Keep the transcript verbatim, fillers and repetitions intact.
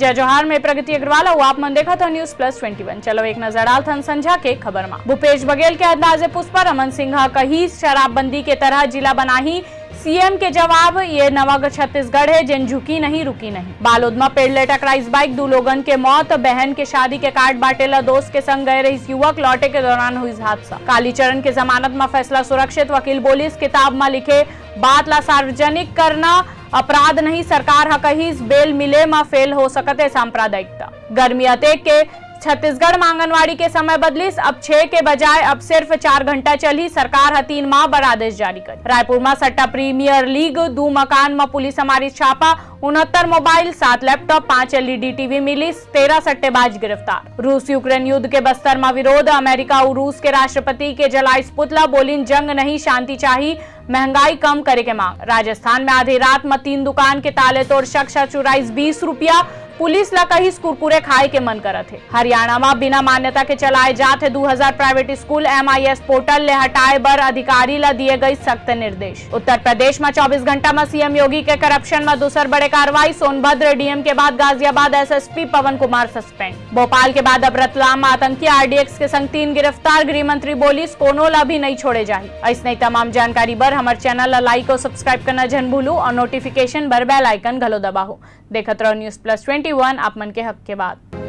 जय जोहार, मैं प्रगति अग्रवाल अउ आप मन देखत हो News Plus Twenty One। चलो एक नजर डालथन संझा के खबर मा। भूपेश बघेल के अंदाजे पुष्पा, रमन सिंह ह कही शराबबंदी के तरह जिला बनाही। सीएम के जवाब, ये नवा छत्तीसगढ़ हे, जेन झुकी नहीं, रुकी नहीं। बालोद म पेड़ ले टकराइस बाइक, दू लोगन के मौत, बहन के शादी के कार्ड बांटे ला दोस्त के संग गए रहिस युवक, लौटे के दौरान हुई हादसा। कालीचरण के जमानत म फैसला सुरक्षित, वकील बोलिस किताब म लिखे बात ला सार्वजनिक करना अपराध नहीं, सरकार ह कहिस बेल मिले म फेल हो सकत हे सांप्रदायिकता। गर्मी अतेक के छत्तीसगढ़ म आंगनवाड़ी के समय बदलिस, अब छह के बजाय अब सिर्फ चार घंटा चलही, सरकार ह तीन माह बर आदेश जारी करी। रायपुर म सट्टा प्रीमियर लीग, दू मकान म पुलिस ह मारिस छापा, उनहत्तर मोबाइल, सात लैपटॉप, पांच एलईडी टीवी मिलिस, तेरह सट्टेबाज गिरफ्तार। रूस यूक्रेन युद्ध के बस्तर म विरोध, अमेरिका अउ रूस के राष्ट्रपति के जलाइस पुतला, बोलिन जंग नहीं शांति चाही, महंगाई कम करे के मांग। राजस्थान में आधी रात म तीन दुकान के ताले तोड़ शख्स ह चुराइस बीस रुपया, पुलिस ला कहिस कुरकुरे खाए के मन करत हे। हरियाणा म बिना मान्यता के चलाए जात हे दू हजार प्राइवेट स्कूल, एमआईएस पोर्टल ले हटाए बर अधिकारी ला दिए गई सख्त निर्देश। उत्तर प्रदेश म चौबीस घंटा म सीएम योगी के करप्शन म दूसर बड़े कार्रवाई, सोनभद्र डीएम के बाद गाजियाबाद एसएसपी पवन कुमार सस्पेंड। भोपाल के बाद अब रतलाम म आतंकी आरडीएक्स के संग तीन गिरफ्तार, गृह मंत्री बोलिस कोनो ला भी नहीं छोड़े जाही। अइसने तमाम जानकारी बर हमर चैनल ला लाइक अउ सब्सक्राइब करना झन भूलू अउ नोटिफिकेशन बर बेल आइकन घलो दबाहू। देखत रहो News Plus Twenty One, आप मन के हक के बात।